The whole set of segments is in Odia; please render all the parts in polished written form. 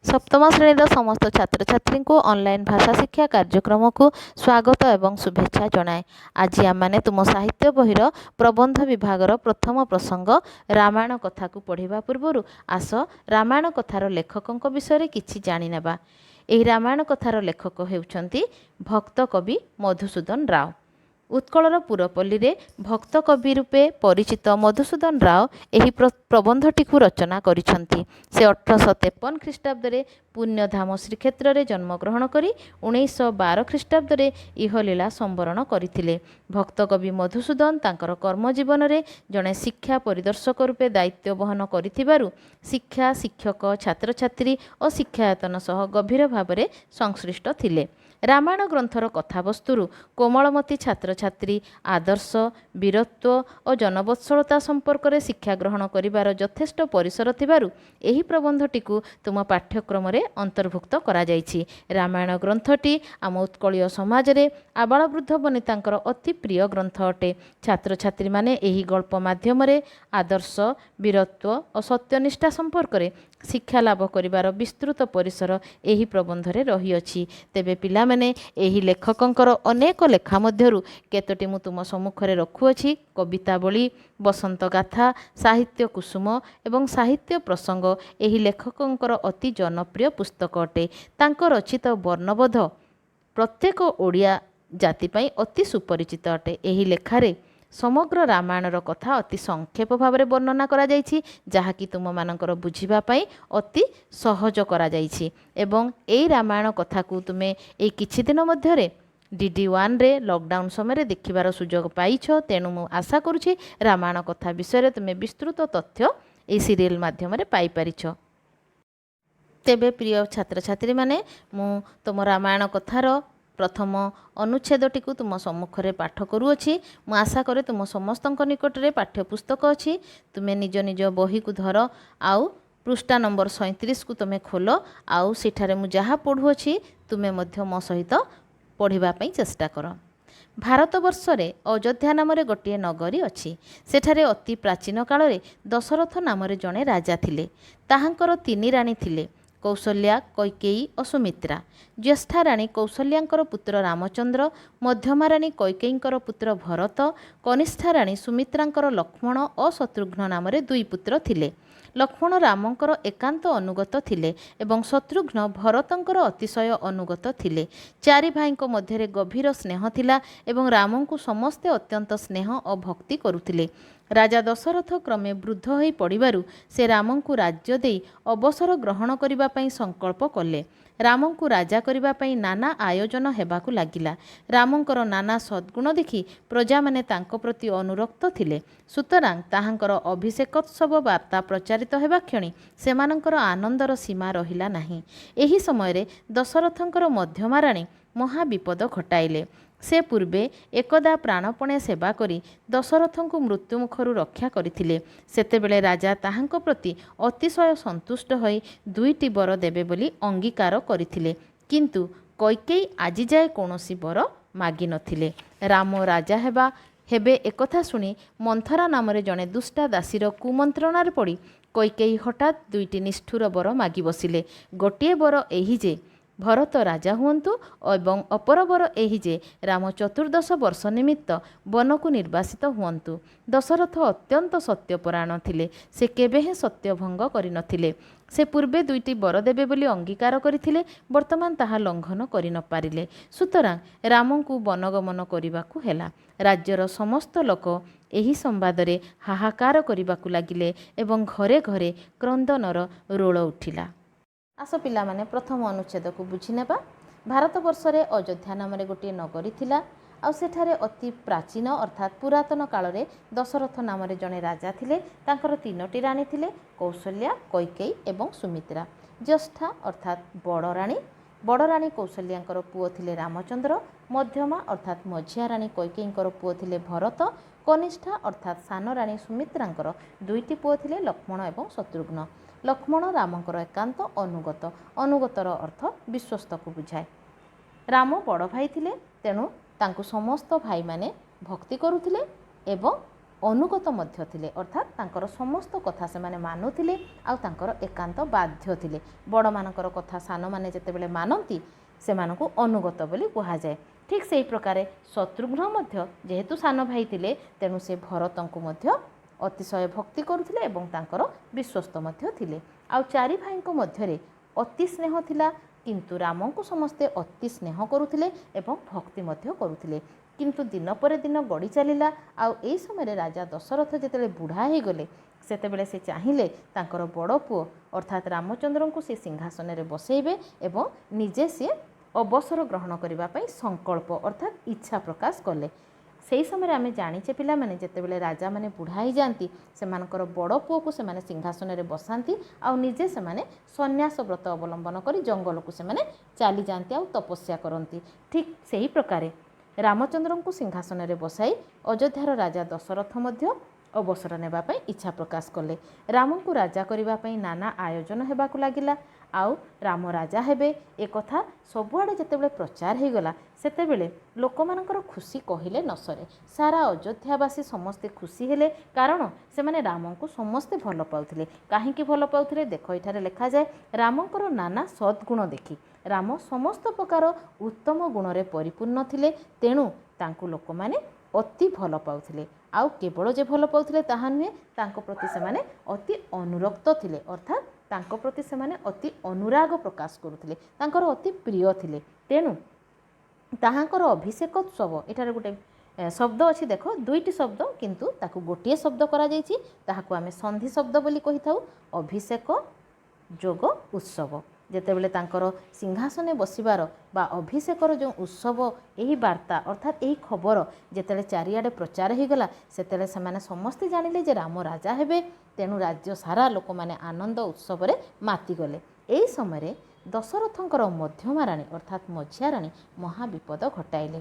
ସପ୍ତମ ଶ୍ରେଣୀର ସମସ୍ତ ଛାତ୍ରଛାତ୍ରୀଙ୍କୁ ଅନଲାଇନ୍ ଭାଷା ଶିକ୍ଷା କାର୍ଯ୍ୟକ୍ରମକୁ ସ୍ୱାଗତ ଏବଂ ଶୁଭେଚ୍ଛା ଜଣାଏ। ଆଜି ଆମମାନେ ତୁମ ସାହିତ୍ୟ ବହିର ପ୍ରବନ୍ଧ ବିଭାଗର ପ୍ରଥମ ପ୍ରସଙ୍ଗ ରାମାୟଣ କଥାକୁ ପଢ଼ିବା ପୂର୍ବରୁ ଆସ ରାମାୟଣ କଥାର ଲେଖକଙ୍କ ବିଷୟରେ କିଛି ଜାଣିନେବା। ଏହି ରାମାୟଣ କଥାର ଲେଖକ ହେଉଛନ୍ତି ଭକ୍ତ କବି ମଧୁସୂଦନ ରାଓ। ଉତ୍କଳର ପୁରପଲ୍ଲୀରେ ଭକ୍ତ କବି ରୂପେ ପରିଚିତ ମଧୁସୂଦନ ରାଓ ଏହି ପ୍ରବନ୍ଧଟିକୁ ରଚନା କରିଛନ୍ତି। ସେ 1853 ଖ୍ରୀଷ୍ଟାବ୍ଦରେ ପୁଣ୍ୟଧାମ ଶ୍ରୀକ୍ଷେତ୍ରରେ ଜନ୍ମଗ୍ରହଣ କରି 1912 ଖ୍ରୀଷ୍ଟାବ୍ଦରେ ଇହଲୀଳା ସମ୍ବରଣ କରିଥିଲେ। ଭକ୍ତକବି ମଧୁସୂଦନ ତାଙ୍କର କର୍ମଜୀବନରେ ଜଣେ ଶିକ୍ଷା ପରିଦର୍ଶକ ରୂପେ ଦାୟିତ୍ୱ ବହନ କରିଥିବାରୁ ଶିକ୍ଷା, ଶିକ୍ଷକ, ଛାତ୍ରଛାତ୍ରୀ ଓ ଶିକ୍ଷାୟତନ ସହ ଗଭୀର ଭାବରେ ସଂଶ୍ଳିଷ୍ଟ ଥିଲେ। ରାମାୟଣ ଗ୍ରନ୍ଥର କଥାବସ୍ତୁରୁ କୋମଳମତି ଛାତ୍ରଛାତ୍ରୀ ଆଦର୍ଶ, ବୀରତ୍ୱ ଓ ଜନବତ୍ସଳତା ସମ୍ପର୍କରେ ଶିକ୍ଷା ଗ୍ରହଣ କରିବାର ଯଥେଷ୍ଟ ପରିସର ଥିବାରୁ ଏହି ପ୍ରବନ୍ଧଟିକୁ ତୁମ ପାଠ୍ୟକ୍ରମରେ ଅନ୍ତର୍ଭୁକ୍ତ କରାଯାଇଛି। ରାମାୟଣ ଗ୍ରନ୍ଥଟି ଆମ ଉତ୍କଳୀୟ ସମାଜରେ ଆବାଳବୃଦ୍ଧ ବନିତାଙ୍କର ଅତି ପ୍ରିୟ ଗ୍ରନ୍ଥ ଅଟେ। ଛାତ୍ରଛାତ୍ରୀମାନେ ଏହି ଗଳ୍ପ ମାଧ୍ୟମରେ ଆଦର୍ଶ, ବୀରତ୍ୱ ଓ ସତ୍ୟନିଷ୍ଠା ସମ୍ପର୍କରେ ଶିକ୍ଷା ଲାଭ କରିବାର ବିସ୍ତୃତ ପରିସର ଏହି ପ୍ରବନ୍ଧରେ ରହିଅଛି। ତେବେ ପିଲାମାନେ, ଏହି ଲେଖକଙ୍କର ଅନେକ ଲେଖା ମଧ୍ୟରୁ କେତୋଟି ମୁଁ ତୁମ ସମ୍ମୁଖରେ ରଖୁଅଛି। କବିତାବଳୀ, ବସନ୍ତ ଗାଥା, ସାହିତ୍ୟ କୁସୁମ ଏବଂ ସାହିତ୍ୟ ପ୍ରସଙ୍ଗ ଏହି ଲେଖକଙ୍କର ଅତି ଜନପ୍ରିୟ ପୁସ୍ତକ ଅଟେ। ତାଙ୍କ ରଚିତ ବର୍ଣ୍ଣବୋଧ ପ୍ରତ୍ୟେକ ଓଡ଼ିଆ ଜାତି ପାଇଁ ଅତି ସୁପରିଚିତ ଅଟେ। ଏହି ଲେଖାରେ ସମଗ୍ର ରାମାୟଣର କଥା ଅତି ସଂକ୍ଷେପ ଭାବରେ ବର୍ଣ୍ଣନା କରାଯାଇଛି, ଯାହାକି ତୁମମାନଙ୍କର ବୁଝିବା ପାଇଁ ଅତି ସହଜ କରାଯାଇଛି। ଏବଂ ଏଇ ରାମାୟଣ କଥାକୁ ତୁମେ ଏଇ କିଛି ଦିନ ମଧ୍ୟରେ ଡି ଡି ୱାନ୍ରେ ଲକଡାଉନ୍ ସମୟରେ ଦେଖିବାର ସୁଯୋଗ ପାଇଛ। ତେଣୁ ମୁଁ ଆଶା କରୁଛି, ରାମାୟଣ କଥା ବିଷୟରେ ତୁମେ ବିସ୍ତୃତ ତଥ୍ୟ ଏଇ ସିରିଏଲ୍ ମାଧ୍ୟମରେ ପାଇପାରିଛ। ତେବେ ପ୍ରିୟ ଛାତ୍ରଛାତ୍ରୀମାନେ, ମୁଁ ତୁମ ରାମାୟଣ କଥାର ପ୍ରଥମ ଅନୁଚ୍ଛେଦଟିକୁ ତୁମ ସମ୍ମୁଖରେ ପାଠ କରୁଅଛି। ମୁଁ ଆଶା କରେ, ତୁମ ସମସ୍ତଙ୍କ ନିକଟରେ ପାଠ୍ୟପୁସ୍ତକ ଅଛି। ତୁମେ ନିଜ ନିଜ ବହିକୁ ଧର ଆଉ ପୃଷ୍ଠା ନମ୍ବର 37କୁ ତୁମେ ଖୋଲ, ଆଉ ସେଠାରେ ମୁଁ ଯାହା ପଢ଼ୁଅଛି, ତୁମେ ମଧ୍ୟ ମୋ ସହିତ ପଢ଼ିବା ପାଇଁ ଚେଷ୍ଟା କର। ଭାରତବର୍ଷରେ ଅଯୋଧ୍ୟା ନାମରେ ଗୋଟିଏ ନଗରୀ ଅଛି। ସେଠାରେ ଅତି ପ୍ରାଚୀନ କାଳରେ ଦଶରଥ ନାମରେ ଜଣେ ରାଜା ଥିଲେ। ତାହାଙ୍କର ତିନି ରାଣୀ ଥିଲେ, କୌଶଲ୍ୟା, କୈକେୟୀ ଓ ସୁମିତ୍ରା। ଜ୍ୟେଷ୍ଠା ରାଣୀ କୌଶଲ୍ୟାଙ୍କର ପୁତ୍ର ରାମଚନ୍ଦ୍ର, ମଧ୍ୟମା ରାଣୀ କୈକେୟୀଙ୍କର ପୁତ୍ର ଭରତ, କନିଷ୍ଠା ରାଣୀ ସୁମିତ୍ରାଙ୍କର ଲକ୍ଷ୍ମଣ ଓ ଶତ୍ରୁଘ୍ନ ନାମରେ ଦୁଇ ପୁତ୍ର ଥିଲେ। ଲକ୍ଷ୍ମଣ ରାମଙ୍କର ଏକାନ୍ତ ଅନୁଗତ ଥିଲେ ଏବଂ ଶତ୍ରୁଘ୍ନ ଭରତଙ୍କର ଅତିଶୟ ଅନୁଗତ ଥିଲେ। ଚାରି ଭାଇଙ୍କ ମଧ୍ୟରେ ଗଭୀର ସ୍ନେହ ଥିଲା ଏବଂ ରାମଙ୍କୁ ସମସ୍ତେ ଅତ୍ୟନ୍ତ ସ୍ନେହ ଓ ଭକ୍ତି କରୁଥିଲେ। ରାଜା ଦଶରଥ କ୍ରମେ ବୃଦ୍ଧ ହୋଇ ପଡ଼ିବାରୁ ସେ ରାମଙ୍କୁ ରାଜ୍ୟ ଦେଇ ଅବସର ଗ୍ରହଣ କରିବା ପାଇଁ ସଂକଳ୍ପ କଲେ। ରାମଙ୍କୁ ରାଜା କରିବା ପାଇଁ ନାନା ଆୟୋଜନ ହେବାକୁ ଲାଗିଲା। ରାମଙ୍କର ନାନା ସଦ୍ଗୁଣ ଦେଖି ପ୍ରଜାମାନେ ତାଙ୍କ ପ୍ରତି ଅନୁରକ୍ତ ଥିଲେ। ସୁତରାଂ ତାହାଙ୍କର ଅଭିଷେକୋତ୍ସବ ବାର୍ତ୍ତା ପ୍ରଚାରିତ ହେବା କ୍ଷଣି ସେମାନଙ୍କର ଆନନ୍ଦର ସୀମା ରହିଲା ନାହିଁ। ଏହି ସମୟରେ ଦଶରଥଙ୍କର ମଧ୍ୟମା ରାଣୀ ମହାବିପଦ ଘଟାଇଲେ। ସେ ପୂର୍ବେ ଏକଦା ପ୍ରାଣପଣେ ସେବା କରି ଦଶରଥଙ୍କୁ ମୃତ୍ୟୁମୁଖରୁ ରକ୍ଷା କରିଥିଲେ। ସେତେବେଳେ ରାଜା ତାହାଙ୍କ ପ୍ରତି ଅତିଶୟ ସନ୍ତୁଷ୍ଟ ହୋଇ ଦୁଇଟି ବର ଦେବେ ବୋଲି ଅଙ୍ଗୀକାର କରିଥିଲେ। କିନ୍ତୁ କୈକେୟୀ ଆଜିଯାଏ କୌଣସି ବର ମାଗିନଥିଲେ। ରାମ ରାଜା ହେବେ, ଏକଥା ଶୁଣି ମନ୍ଥରା ନାମରେ ଜଣେ ଦୁଷ୍ଟା ଦାସୀର କୁମନ୍ତ୍ରଣାରେ ପଡ଼ି କୈକେୟୀ ହଠାତ୍ ଦୁଇଟି ନିଷ୍ଠୁର ବର ମାଗି ବସିଲେ। ଗୋଟିଏ ବର ଏହି ଯେ ଭରତ ରାଜା ହୁଅନ୍ତୁ ଏବଂ ଅପର ବର ଏହି ଯେ ରାମ 14 ବର୍ଷ ନିମିତ୍ତ ବନକୁ ନିର୍ବାସିତ ହୁଅନ୍ତୁ। ଦଶରଥ ଅତ୍ୟନ୍ତ ସତ୍ୟପରାୟଣ ଥିଲେ। ସେ କେବେହେଁ ସତ୍ୟଭଙ୍ଗ କରିନଥିଲେ। ସେ ପୂର୍ବେ ଦୁଇଟି ବର ଦେବେ ବୋଲି ଅଙ୍ଗୀକାର କରିଥିଲେ, ବର୍ତ୍ତମାନ ତାହା ଲଙ୍ଘନ କରିନପାରିଲେ। ସୁତରାଂ ରାମଙ୍କୁ ବନଗମନ କରିବାକୁ ହେଲା। ରାଜ୍ୟର ସମସ୍ତ ଲୋକ ଏହି ସମ୍ବାଦରେ ହାହାକାର କରିବାକୁ ଲାଗିଲେ ଏବଂ ଘରେ ଘରେ କ୍ରନ୍ଦନର ରୋଳ ଉଠିଲା। ଆସ ପିଲାମାନେ, ପ୍ରଥମ ଅନୁଚ୍ଛେଦକୁ ବୁଝିନେବା। ଭାରତବର୍ଷରେ ଅଯୋଧ୍ୟା ନାମରେ ଗୋଟିଏ ନଗରୀ ଥିଲା, ଆଉ ସେଠାରେ ଅତି ପ୍ରାଚୀନ ଅର୍ଥାତ୍ ପୁରାତନ କାଳରେ ଦଶରଥ ନାମରେ ଜଣେ ରାଜା ଥିଲେ। ତାଙ୍କର ତିନୋଟି ରାଣୀ ଥିଲେ, କୌଶଲ୍ୟା, କୈକେୟୀ ଏବଂ ସୁମିତ୍ରା। ଜ୍ୟେଷ୍ଠା ଅର୍ଥାତ୍ ବଡ଼ ରାଣୀ କୌଶଲ୍ୟାଙ୍କର ପୁଅ ଥିଲେ ରାମଚନ୍ଦ୍ର। ମଧ୍ୟମା ଅର୍ଥାତ୍ ମଝିଆ ରାଣୀ କୈକେୟୀଙ୍କର ପୁଅ ଥିଲେ ଭରତ। କନିଷ୍ଠା ଅର୍ଥାତ୍ ସାନ ରାଣୀ ସୁମିତ୍ରାଙ୍କର ଦୁଇଟି ପୁଅ ଥିଲେ, ଲକ୍ଷ୍ମଣ ଏବଂ ଶତ୍ରୁଘ୍ନ। ଲକ୍ଷ୍ମଣ ରାମଙ୍କର ଏକାନ୍ତ ଅନୁଗତ। ଅନୁଗତର ଅର୍ଥ ବିଶ୍ୱସ୍ତକୁ ବୁଝାଏ। ରାମ ବଡ଼ ଭାଇ ଥିଲେ, ତେଣୁ ତାଙ୍କୁ ସମସ୍ତ ଭାଇମାନେ ଭକ୍ତି କରୁଥିଲେ ଏବଂ ଅନୁଗତ ମଧ୍ୟ ଥିଲେ, ଅର୍ଥାତ୍ ତାଙ୍କର ସମସ୍ତ କଥା ସେମାନେ ମାନୁଥିଲେ ଆଉ ତାଙ୍କର ଏକାନ୍ତ ବାଧ୍ୟ ଥିଲେ। ବଡ଼ମାନଙ୍କର କଥା ସାନମାନେ ଯେତେବେଳେ ମାନନ୍ତି, ସେମାନଙ୍କୁ ଅନୁଗତ ବୋଲି କୁହାଯାଏ। ଠିକ୍ ସେହି ପ୍ରକାରେ ଶତ୍ରୁଘ୍ନ ମଧ୍ୟ ଯେହେତୁ ସାନ ଭାଇ ଥିଲେ, ତେଣୁ ସେ ଭରତଙ୍କୁ ମଧ୍ୟ ଅତିଶୟ ଭକ୍ତି କରୁଥିଲେ ଏବଂ ତାଙ୍କର ବିଶ୍ୱସ୍ତ ମଧ୍ୟ ଥିଲେ। ଆଉ ଚାରି ଭାଇଙ୍କ ମଧ୍ୟରେ ଅତି ସ୍ନେହ ଥିଲା, କିନ୍ତୁ ରାମଙ୍କୁ ସମସ୍ତେ ଅତି ସ୍ନେହ କରୁଥିଲେ ଏବଂ ଭକ୍ତି ମଧ୍ୟ କରୁଥିଲେ। କିନ୍ତୁ ଦିନ ପରେ ଦିନ ଗଡ଼ି ଚାଲିଲା, ଆଉ ଏହି ସମୟରେ ରାଜା ଦଶରଥ ଯେତେବେଳେ ବୁଢ଼ା ହେଇଗଲେ, ସେତେବେଳେ ସେ ଚାହିଁଲେ ତାଙ୍କର ବଡ଼ ପୁଅ ଅର୍ଥାତ୍ ରାମଚନ୍ଦ୍ରଙ୍କୁ ସେ ସିଂହାସନରେ ବସେଇବେ ଏବଂ ନିଜେ ସିଏ ଅବସର ଗ୍ରହଣ କରିବା ପାଇଁ ସଂକଳ୍ପ ଅର୍ଥାତ୍ ଇଚ୍ଛା ପ୍ରକାଶ କଲେ। ସେହି ସମୟରେ ଆମେ ଜାଣିଛେ ପିଲାମାନେ, ଯେତେବେଳେ ରାଜାମାନେ ବୁଢ଼ା ହେଇଯାଆନ୍ତି, ସେମାନଙ୍କର ବଡ଼ ପୁଅକୁ ସେମାନେ ସିଂହାସନରେ ବସାନ୍ତି ଆଉ ନିଜେ ସେମାନେ ସନ୍ନ୍ୟାସ ବ୍ରତ ଅବଲମ୍ବନ କରି ଜଙ୍ଗଲକୁ ସେମାନେ ଚାଲିଯାଆନ୍ତି ଆଉ ତପସ୍ୟା କରନ୍ତି। ଠିକ୍ ସେହି ପ୍ରକାରେ ରାମଚନ୍ଦ୍ରଙ୍କୁ ସିଂହାସନରେ ବସାଇ ଅଯୋଧ୍ୟାର ରାଜା ଦଶରଥ ମଧ୍ୟ ଅବସର ନେବା ପାଇଁ ଇଚ୍ଛା ପ୍ରକାଶ କଲେ। ରାମଙ୍କୁ ରାଜା କରିବା ପାଇଁ ନାନା ଆୟୋଜନ ହେବାକୁ ଲାଗିଲା। ଆଉ ରାମ ରାଜା ହେବେ ଏକଥା ସବୁଆଡ଼େ ଯେତେବେଳେ ପ୍ରଚାର ହେଇଗଲା, ସେତେବେଳେ ଲୋକମାନଙ୍କର ଖୁସି କହିଲେ ନ ସରେ। ସାରା ଅଯୋଧ୍ୟାବାସୀ ସମସ୍ତେ ଖୁସି ହେଲେ, କାରଣ ସେମାନେ ରାମଙ୍କୁ ସମସ୍ତେ ଭଲ ପାଉଥିଲେ। କାହିଁକି ଭଲ ପାଉଥିଲେ? ଦେଖ, ଏଠାରେ ଲେଖାଯାଏ, ରାମଙ୍କର ନାନା ସଦ୍ଗୁଣ ଦେଖି। ରାମ ସମସ୍ତ ପ୍ରକାର ଉତ୍ତମ ଗୁଣରେ ପରିପୂର୍ଣ୍ଣ ଥିଲେ, ତେଣୁ ତାଙ୍କୁ ଲୋକମାନେ ଅତି ଭଲ ପାଉଥିଲେ। ଆଉ କେବଳ ଯେ ଭଲ ପାଉଥିଲେ ତାହା ନୁହେଁ, ତାଙ୍କ ପ୍ରତି ସେମାନେ ଅତି ଅନୁରକ୍ତ ଥିଲେ, ଅର୍ଥାତ୍ ତାଙ୍କ ପ୍ରତି ସେମାନେ ଅତି ଅନୁରାଗ ପ୍ରକାଶ କରୁଥିଲେ, ତାଙ୍କର ଅତି ପ୍ରିୟ ଥିଲେ। ତେଣୁ ତାହାଙ୍କର ଅଭିଷେକୋତ୍ସବ, ଏଠାରେ ଗୋଟେ ଶବ୍ଦ ଅଛି ଦେଖ, ଦୁଇଟି ଶବ୍ଦ କିନ୍ତୁ ତାକୁ ଗୋଟିଏ ଶବ୍ଦ କରାଯାଇଛି, ତାହାକୁ ଆମେ ସନ୍ଧି ଶବ୍ଦ ବୋଲି କହିଥାଉ, ଅଭିଷେକ ଯୋଗ ଉତ୍ସବ। ଯେତେବେଳେ ତାଙ୍କର ସିଂହାସନରେ ବସିବାର ବା ଅଭିଷେକର ଯେଉଁ ଉତ୍ସବ, ଏହି ବାର୍ତ୍ତା ଅର୍ଥାତ୍ ଏହି ଖବର ଯେତେବେଳେ ଚାରିଆଡ଼େ ପ୍ରଚାର ହୋଇଗଲା, ସେତେବେଳେ ସେମାନେ ସମସ୍ତେ ଜାଣିଲେ ଯେ ରାମ ରାଜା ହେବେ। ତେଣୁ ରାଜ୍ୟ ସାରା ଲୋକମାନେ ଆନନ୍ଦ ଉତ୍ସବରେ ମାତିଗଲେ। ଏହି ସମୟରେ ଦଶରଥଙ୍କର ମଧ୍ୟମା ରାଣୀ ଅର୍ଥାତ୍ ମଝିଆ ରାଣୀ ମହାବିପଦ ଘଟାଇଲେ।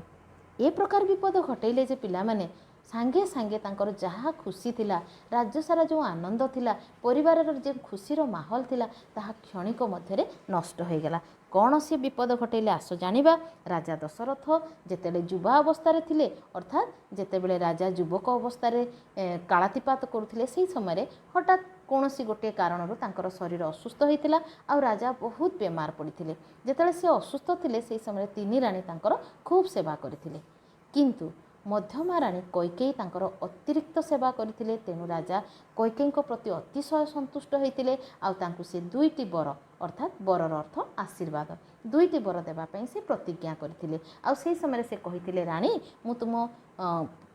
ଏ ପ୍ରକାର ବିପଦ ଘଟେଇଲେ ଯେ ପିଲାମାନେ, ସାଙ୍ଗେ ସାଙ୍ଗେ ତାଙ୍କର ଯାହା ଖୁସି ଥିଲା, ରାଜ୍ୟ ସାରା ଯେଉଁ ଆନନ୍ଦ ଥିଲା, ପରିବାରର ଯେଉଁ ଖୁସିର ମାହୋଲ ଥିଲା, ତାହା କ୍ଷଣିକ ମଧ୍ୟରେ ନଷ୍ଟ ହୋଇଗଲା। କ'ଣ ସେ ବିପଦ ଘଟେଇଲେ, ଆସ ଜାଣିବା। ରାଜା ଦଶରଥ ଯେତେବେଳେ ଯୁବା ଅବସ୍ଥାରେ ଥିଲେ, ଅର୍ଥାତ୍ ଯେତେବେଳେ ରାଜା ଯୁବକ ଅବସ୍ଥାରେ କାଳାତିପାତ କରୁଥିଲେ, ସେହି ସମୟରେ ହଠାତ୍ କୌଣସି ଗୋଟିଏ କାରଣରୁ ତାଙ୍କର ଶରୀର ଅସୁସ୍ଥ ହୋଇଥିଲା ଆଉ ରାଜା ବହୁତ ବେମାର ପଡ଼ିଥିଲେ। ଯେତେବେଳେ ସେ ଅସୁସ୍ଥ ଥିଲେ, ସେହି ସମୟରେ ତିନି ରାଣୀ ତାଙ୍କର ଖୁବ୍ ସେବା କରିଥିଲେ, କିନ୍ତୁ ମଧ୍ୟମା ରାଣୀ କୈକେୟୀ ତାଙ୍କର ଅତିରିକ୍ତ ସେବା କରିଥିଲେ। ତେଣୁ ରାଜା କୈକେୟୀଙ୍କ ପ୍ରତି ଅତିଶୟ ସନ୍ତୁଷ୍ଟ ହୋଇଥିଲେ ଆଉ ତାଙ୍କୁ ସେ ଦୁଇଟି ବର, ଅର୍ଥାତ୍ ବରର ଅର୍ଥ ଆଶୀର୍ବାଦ, ଦୁଇଟି ବର ଦେବା ପାଇଁ ସେ ପ୍ରତିଜ୍ଞା କରିଥିଲେ। ଆଉ ସେହି ସମୟରେ ସେ କହିଥିଲେ, ରାଣୀ, ମୁଁ ତୁମ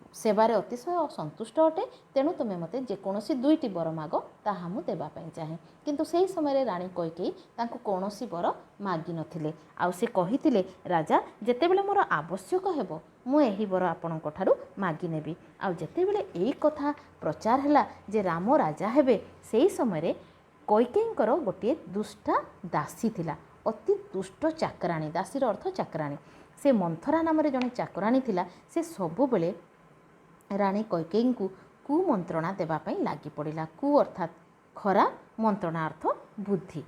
ସେବାରେ ଅତିଶୟ ସନ୍ତୁଷ୍ଟ ଅଟେ, ତେଣୁ ତୁମେ ମୋତେ ଯେକୌଣସି ଦୁଇଟି ବର ମାଗ, ତାହା ମୁଁ ଦେବା ପାଇଁ ଚାହେଁ। କିନ୍ତୁ ସେହି ସମୟରେ ରାଣୀ କୈକେୟୀ ତାଙ୍କୁ କୌଣସି ବର ମାଗିନଥିଲେ ଆଉ ସେ କହିଥିଲେ, ରାଜା, ଯେତେବେଳେ ମୋର ଆବଶ୍ୟକ ହେବ, ମୁଁ ଏହି ବର ଆପଣଙ୍କ ଠାରୁ ମାଗିନେବି। ଆଉ ଯେତେବେଳେ ଏଇ କଥା ପ୍ରଚାର ହେଲା ଯେ ରାମ ରାଜା ହେବେ, ସେହି ସମୟରେ କୈକେୟୀଙ୍କର ଗୋଟିଏ ଦୁଷ୍ଟା ଦାସୀ ଥିଲା, ଅତି ଦୁଷ୍ଟ ଚାକରାଣୀ। ଦାସୀର ଅର୍ଥ ଚାକରାଣୀ। ସେ ମନ୍ଥରା ନାମରେ ଜଣେ ଚାକରାଣୀ ଥିଲା। ସେ ସବୁବେଳେ ରାଣୀ କୈକେୟୀଙ୍କୁ କୁମନ୍ତ୍ରଣା ଦେବା ପାଇଁ ଲାଗି ପଡ଼ିଲା। କୁ ଅର୍ଥାତ୍ ଖରାପ, ମନ୍ତ୍ରଣା ଅର୍ଥ ବୁଦ୍ଧି।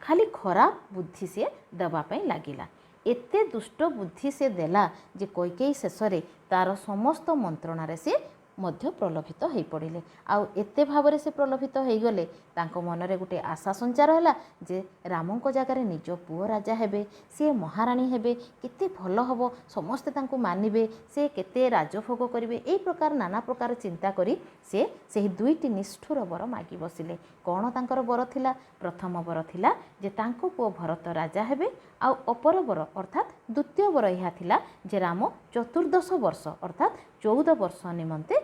ଖାଲି ଖରାପ ବୁଦ୍ଧି ସିଏ ଦେବା ପାଇଁ ଲାଗିଲା। ଏତେ ଦୁଷ୍ଟ ବୁଦ୍ଧି ସେ ଦେଲା ଯେ କୈକେୟୀ ଶେଷରେ ତା'ର ସମସ୍ତ ମନ୍ତ୍ରଣାରେ ସେ ମଧ୍ୟ ପ୍ରଲୋଭିତ ହୋଇପଡ଼ିଲେ। ଆଉ ଏତେ ଭାବରେ ସେ ପ୍ରଲୋଭିତ ହୋଇଗଲେ, ତାଙ୍କ ମନରେ ଗୋଟିଏ ଆଶା ସଞ୍ଚାର ହେଲା ଯେ ରାମଙ୍କ ଜାଗାରେ ନିଜ ପୁଅ ରାଜା ହେବେ, ସିଏ ମହାରାଣୀ ହେବେ, କେତେ ଭଲ ହେବ, ସମସ୍ତେ ତାଙ୍କୁ ମାନିବେ, ସେ କେତେ ରାଜଭୋଗ କରିବେ। ଏଇ ପ୍ରକାର ନାନା ପ୍ରକାର ଚିନ୍ତା କରି ସେ ସେହି ଦୁଇଟି ନିଷ୍ଠୁର ବର ମାଗି ବସିଲେ। କ'ଣ ତାଙ୍କର ବର ଥିଲା? ପ୍ରଥମ ବର ଥିଲା ଯେ ତାଙ୍କ ପୁଅ ଭରତ ରାଜା ହେବେ, ଆଉ ଅପର ବର ଅର୍ଥାତ୍ ଦ୍ୱିତୀୟ ବର ଏହା ଥିଲା ଯେ ରାମ 14 ବର୍ଷ ଅର୍ଥାତ୍ 14 ବର୍ଷ ନିମନ୍ତେ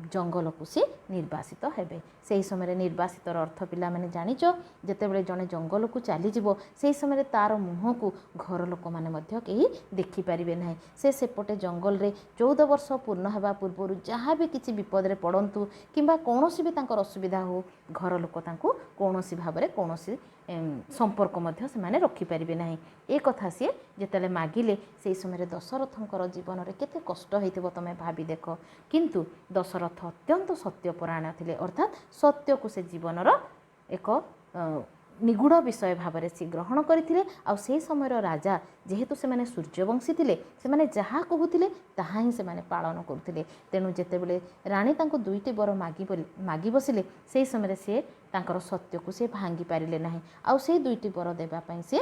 ଜଙ୍ଗଲକୁ ସେ ନିର୍ବାସିତ ହେବେ। ସେହି ସମୟରେ ନିର୍ବାସିତର ଅର୍ଥ ପିଲାମାନେ ଜାଣିଛ, ଯେତେବେଳେ ଜଣେ ଜଙ୍ଗଲକୁ ଚାଲିଯିବ, ସେହି ସମୟରେ ତା'ର ମୁହଁକୁ ଘର ଲୋକମାନେ ମଧ୍ୟ କେହି ଦେଖିପାରିବେ ନାହିଁ। ସେ ସେପଟେ ଜଙ୍ଗଲରେ 14 ବର୍ଷ ପୂର୍ଣ୍ଣ ହେବା ପୂର୍ବରୁ ଯାହା ବି କିଛି ବିପଦରେ ପଡ଼ନ୍ତୁ କିମ୍ବା କୌଣସି ବି ତାଙ୍କର ଅସୁବିଧା ହେଉ, ଘର ଲୋକ ତାଙ୍କୁ କୌଣସି ଭାବରେ କୌଣସି ସମ୍ପର୍କ ମଧ୍ୟ ସେମାନେ ରଖିପାରିବେ ନାହିଁ। ଏ କଥା ସିଏ ଯେତେବେଳେ ମାଗିଲେ, ସେହି ସମୟରେ ଦଶରଥଙ୍କର ଜୀବନରେ କେତେ କଷ୍ଟ ହେଇଥିବ ତୁମେ ଭାବି ଦେଖ। କିନ୍ତୁ ଦଶରଥ ଅତ୍ୟନ୍ତ ସତ୍ୟପରାୟଣ ଥିଲେ, ଅର୍ଥାତ୍ ସତ୍ୟକୁ ସେ ଜୀବନର ଏକ ନିଗୂଢ଼ ବିଷୟ ଭାବରେ ସେ ଗ୍ରହଣ କରିଥିଲେ। ଆଉ ସେହି ସମୟର ରାଜା ଯେହେତୁ ସେମାନେ ସୂର୍ଯ୍ୟବଂଶୀ ଥିଲେ, ସେମାନେ ଯାହା କହୁଥିଲେ ତାହା ହିଁ ସେମାନେ ପାଳନ କରୁଥିଲେ। ତେଣୁ ଯେତେବେଳେ ରାଣୀ ତାଙ୍କୁ ଦୁଇଟି ବର ମାଗି ବସିଲେ, ସେହି ସମୟରେ ସେ ତାଙ୍କର ସତ୍ୟକୁ ସେ ଭାଙ୍ଗି ପାରିଲେ ନାହିଁ। ଆଉ ସେଇ ଦୁଇଟି ବର ଦେବା ପାଇଁ ସେ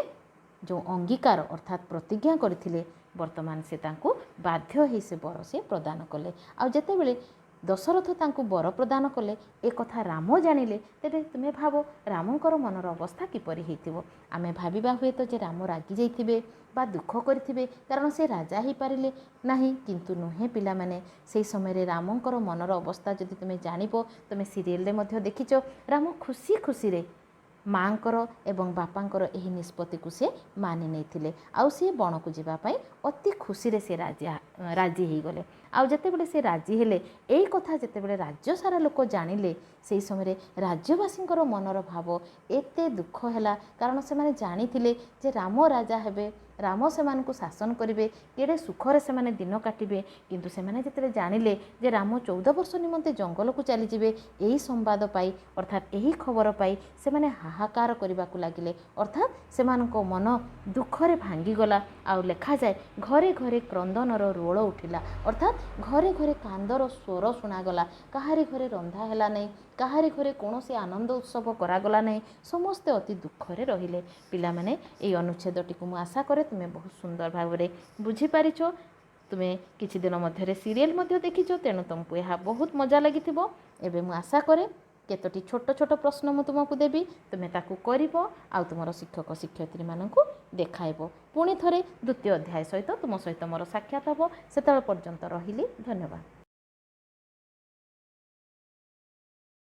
ଯେଉଁ ଅଙ୍ଗୀକାର ଅର୍ଥାତ୍ ପ୍ରତିଜ୍ଞା କରିଥିଲେ, ବର୍ତ୍ତମାନ ସେ ତାଙ୍କୁ ବାଧ୍ୟ ହେଇ ସେ ବର ସେ ପ୍ରଦାନ କଲେ। ଆଉ ଯେତେବେଳେ ଦଶରଥ ତାଙ୍କୁ ବର ପ୍ରଦାନ କଲେ, ଏ କଥା ରାମ ଜାଣିଲେ, ତେବେ ତୁମେ ଭାବ ରାମଙ୍କର ମନର ଅବସ୍ଥା କିପରି ହେଇଥିବ? ଆମେ ଭାବିବା ହୁଏତ ଯେ ରାମ ରାଗି ଯାଇଥିବେ ବା ଦୁଃଖ କରିଥିବେ, କାରଣ ସେ ରାଜା ହେଇପାରିଲେ ନାହିଁ। କିନ୍ତୁ ନୁହେଁ ପିଲାମାନେ, ସେହି ସମୟରେ ରାମଙ୍କର ମନର ଅବସ୍ଥା ଯଦି ତୁମେ ଜାଣିବ, ତୁମେ ସିରିଏଲରେ ମଧ୍ୟ ଦେଖିଛ, ରାମ ଖୁସି ଖୁସିରେ ମାଆଙ୍କର ଏବଂ ବାପାଙ୍କର ଏହି ନିଷ୍ପତ୍ତିକୁ ସେ ମାନି ନେଇଥିଲେ। ଆଉ ସେ ବଣକୁ ଯିବା ପାଇଁ ଅତି ଖୁସିରେ ସେ ରାଜି ହେଇଗଲେ। ଆଉ ଯେତେବେଳେ ସେ ରାଜି ହେଲେ, ଏଇ କଥା ଯେତେବେଳେ ରାଜ୍ୟ ସାରା ଲୋକ ଜାଣିଲେ, ସେହି ସମୟରେ ରାଜ୍ୟବାସୀଙ୍କର ମନର ଭାବ ଏତେ ଦୁଃଖ ହେଲା, କାରଣ ସେମାନେ ଜାଣିଥିଲେ ଯେ ରାମ ରାଜା ହେବେ, ରାମ ସେମାନଙ୍କୁ ଶାସନ କରିବେ, କେଡ଼େ ସୁଖରେ ସେମାନେ ଦିନ କାଟିବେ। କିନ୍ତୁ ସେମାନେ ଯେତେବେଳେ ଜାଣିଲେ ଯେ ରାମ 14 ବର୍ଷ ନିମନ୍ତେ ଜଙ୍ଗଲକୁ ଚାଲିଯିବେ, ଏହି ସମ୍ବାଦ ପାଇ ଅର୍ଥାତ୍ ଏହି ଖବର ପାଇ ସେମାନେ ହାହାକାର କରିବାକୁ ଲାଗିଲେ, ଅର୍ଥାତ୍ ସେମାନଙ୍କ ମନ ଦୁଃଖରେ ଭାଙ୍ଗିଗଲା। ଆଉ ଲେଖାଯାଏ, ଘରେ ଘରେ କ୍ରନ୍ଦନର ରୋଳ ଉଠିଲା, ଅର୍ଥାତ୍ ଘରେ ଘରେ କାନ୍ଦର ସ୍ୱର ଶୁଣାଗଲା। କାହାରି ଘରେ ରନ୍ଧା ହେଲା ନାହିଁ, କାହାରି ଘରେ କୌଣସି ଆନନ୍ଦ ଉତ୍ସବ କରାଗଲା ନାହିଁ, ସମସ୍ତେ ଅତି ଦୁଃଖରେ ରହିଲେ। ପିଲାମାନେ, ଏଇ ଅନୁଚ୍ଛେଦଟିକୁ ମୁଁ ଆଶା କରେ ତୁମେ ବହୁତ ସୁନ୍ଦର ଭାବରେ ବୁଝିପାରିଛ। ତୁମେ କିଛି ଦିନ ମଧ୍ୟରେ ସିରିଏଲ୍ ମଧ୍ୟ ଦେଖିଛ, ତେଣୁ ତୁମକୁ ଏହା ବହୁତ ମଜା ଲାଗିଥିବ। ଏବେ ମୁଁ ଆଶା କରେ କେତୋଟି ଛୋଟ ଛୋଟ ପ୍ରଶ୍ନ ମୁଁ ତୁମକୁ ଦେବି, ତୁମେ ତାକୁ କରିବ ଆଉ ତୁମର ଶିକ୍ଷକ ଶିକ୍ଷୟିତ୍ରୀମାନଙ୍କୁ ଦେଖାଇବ। ପୁଣି ଥରେ ଦ୍ୱିତୀୟ ଅଧ୍ୟାୟ ସହିତ ତୁମ ସହିତ ମୋର ସାକ୍ଷାତ ହେବ। ସେତେବେଳେ ପର୍ଯ୍ୟନ୍ତ ରହିଲି, ଧନ୍ୟବାଦ।